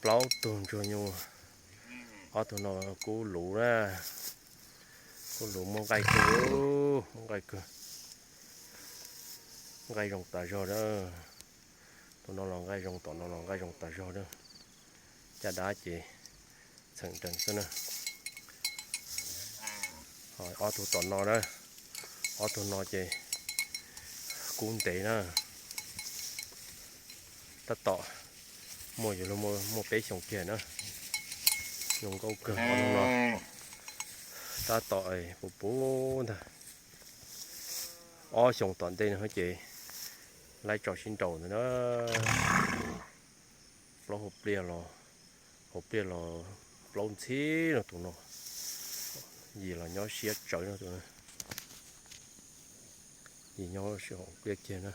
Plaub tug ntsuag nyuj, ob tug no kub luv na, kub luv muaj nqaij kawg, muaj nqaij kawg, nqaij zoo tas zog na. Tus no los nqaij zoo, tom no los nqaij zoo tas zog na. Caj dab ces txheem dees xwb na. Ob tug tom no na, ob tug no ces kub ntev na, tab tom muaj yuav luag muaj peb xyoos kiag na. Zoo nkauj kawg ob tug no, tab tom puv puv ntag. Ob xyoos tom ntej no ces laib tso sib nraus ntawd na. Plaub hauv pliaj los, hauv pliaj los plaub ntxhib no tus no. Yim los nyob siab tsawv no tus no. Yim nyob hauv pliaj kiag na,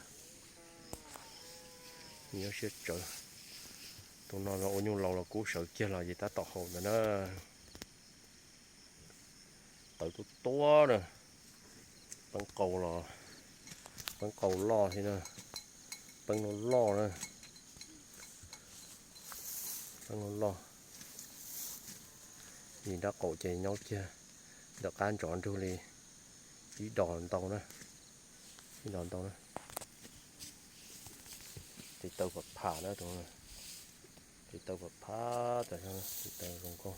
nyob siab tsawv. Tus no los ua nyuj laus los kub sawv kiag los yim tab tom haus ntawd na. Tawv tuab tuab na. Peeb qau los, peeb qau loj thiab na, peeb loj loj na, peeb loj loj. Yim nrab qaum ces nyob kiag ntawm qab ntsov nrug li ib dos ntau na, ib dos ntau na. Tes taw pham pham na, tes taw pham pham tas zog, tes taw zoo nkauj.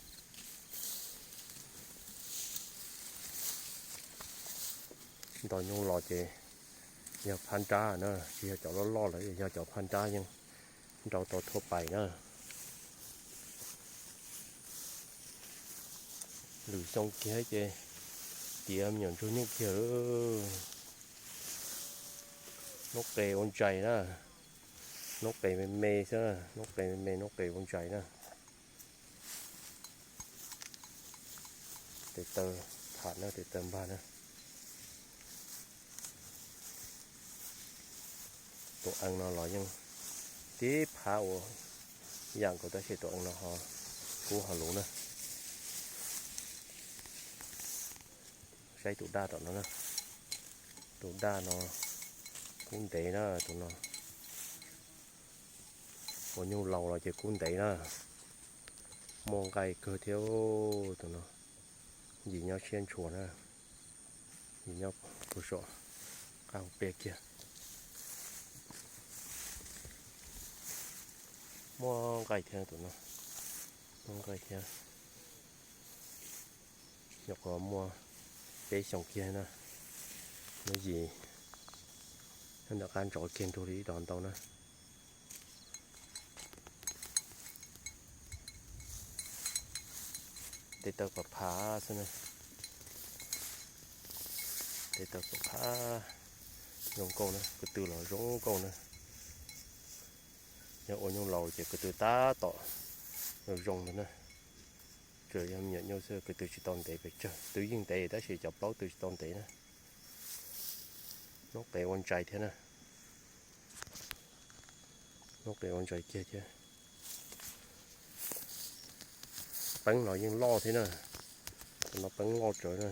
Nto nyuj los ces yog phab nrab na, tsis yog cov loj loj lawm, yog cov phab nrab yeej nrau tau thuaj pais na. Lwm xyoo kiag ces tiav me nyuam ntsuag nyuj kiag. Noob qes ua ntsais na, noob qes me me xwb, noob qes me me, noob qes ua ntsais na. Tes taw pham na, tes taw npag na. Tus ees no los yeej tib phab ua yam nkaus tab sis tus ees no ho kub ho luv na. Saib tus daj tom no na, tus daj no kub ntev na, tus no ua nyuj laus los ces kub ntev na, muaj nqaij kawg thiab. Tus no yim nyob siab ntshua na, yim nyob puag saum qab hauv pliaj kiag. Muaj nqaij thiab tus no, muaj nqaij thiab. Nyuam qhuav muaj peb xyoos kiag na, muaj yim nyob ntawm qab ntsov kiag nrug li ib dos ntau na. Tes taw pham pham xwb na, tes taw pham pham zoo nkauj na, ko tw los zoo nkauj na. Yog ua nyuj laus ces ko tw tab tom zoo zoo ntag na. Tsuas yog me nyuam nyuj xwb, ko tw tsis tau ntev pes tsawg, tw yeej ntev tab sis cov plaub tw tsis tau ntev na. Noob qes ua ntsais thiab na, noob qes ua ntsais kiag thiab. Peeb los yeej loj thiab na, tus no peeb loj tsawv na,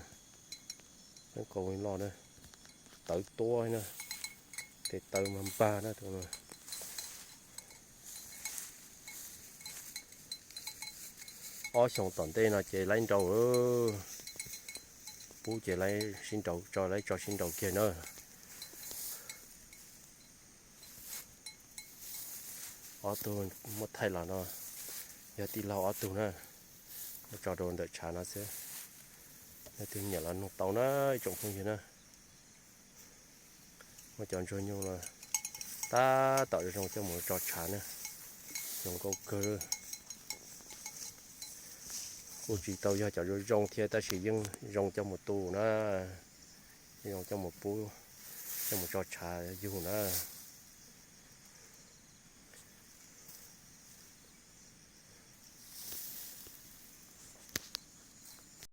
peeb qau loj na, tawv tuab na, tes taw mas npag na tus no. Ob xyoos tom ntej no ces laib nrau, pub ces laib sib nrau, tso laib tso sib nrau kiag na. Ob tug muab thaij los no yog tij laug ob tug na, muab tso rau ntawm tshav no xwb. Yog tus nyiam los nug tau na, ib tsoom phooj ywg na. Muab cov ntsuag nyuj no tab tom zoo zoo coj mus tso tshav na, zoo nkauj kawg. Kuj tsis tau yog cov zoo zoo thiab tab sis yeej zoo coj mus tu na, yeej zoo coj mus pub, coj mus tso tshav yug na.